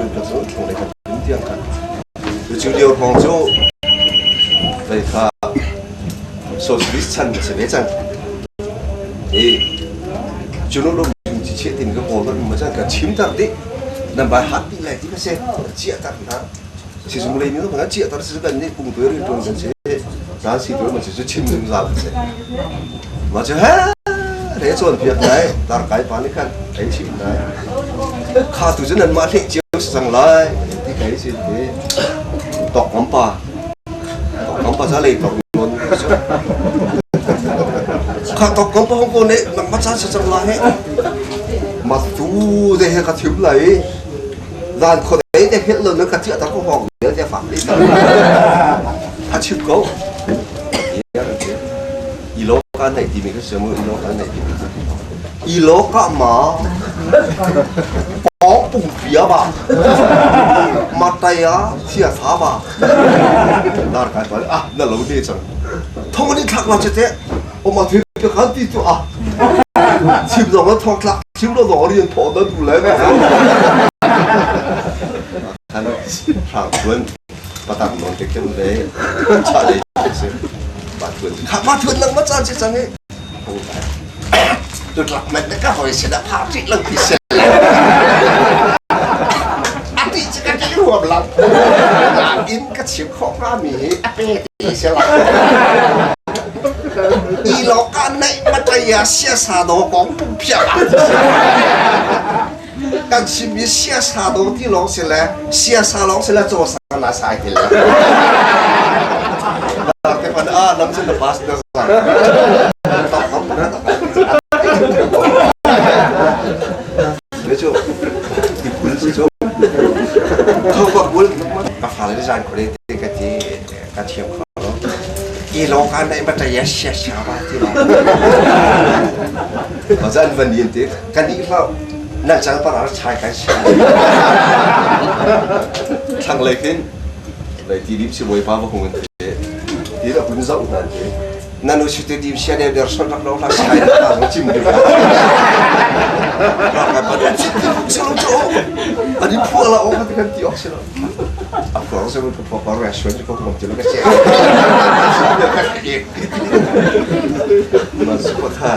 kan pek cu thlanglei kan tum tiang khan. Cu lio hrawng cu vei kha socialist chan a si ve cang. I cu nu lung ci chiah tin ka kawl ma chan ka chim tar dih nan bai hat dih lai ti ka si chiah tar hna sizung lei mi ka chiah tar si kan nih pung tu ri tuan kan si zan si tu ma si cu chim zungzal kan si ma cu he re cawn piak nai tar kai pa nih khan ei chim nai kha tu cu nan mah hleh cio si cang lai ti kai si ti tok ngam pa tok ngam pa cha lei tok non kha tok ngam pa hong ko ne nang ma cha si cang lai he ma tu de he ka thim lai zan kho dei te hel lo na ka chia ta ko hong ne te fak li ta a chim ko i lo ka nei ti mi ka siamu i lo ka nei ti mi i lo ka ma pong pung pia ba ma tai a thia tha ba dar kai pa ah na lo ne chang thong ni thak la che te o ma thi pe khan ti tu a chim zong la thong tlak chim lo zong rian thaw da du lai khan hrang tuan patang non te kem le cha le se pa tuan kha pa tuan lang ma chan che chang e tu tlak met na ka hoi se da pha chi lang ti se ati che ka ti ruam lang in ka chim kho ka mi hi a pe ti se la i lo ka nei mataya sia sa do kong pum phia kan chimmi siasa do ti lawng si le siasa lawng si le caw sa na sai ti le te pan a nam cun na pass na sa le cu ti kul si cu kho ka kul ka fa le zan khore te ka ti ka thiam kho lo i lo ka nei ma ta ya sia sia ba ti lo ma zan van yin te kan i hlau nan chang par ar chai kan si thlang lei khin lei ti dim si bawi pa va hung an te ti da kun zau nan te nan u si te dim sia der der son rak lo la sai na ta chim du ra ka pa chi ti se lo cho ani phu la o ka kan ti ok se lo a phu se lo phu pa ra shon ko ko ti lo ka che ma su pa tha.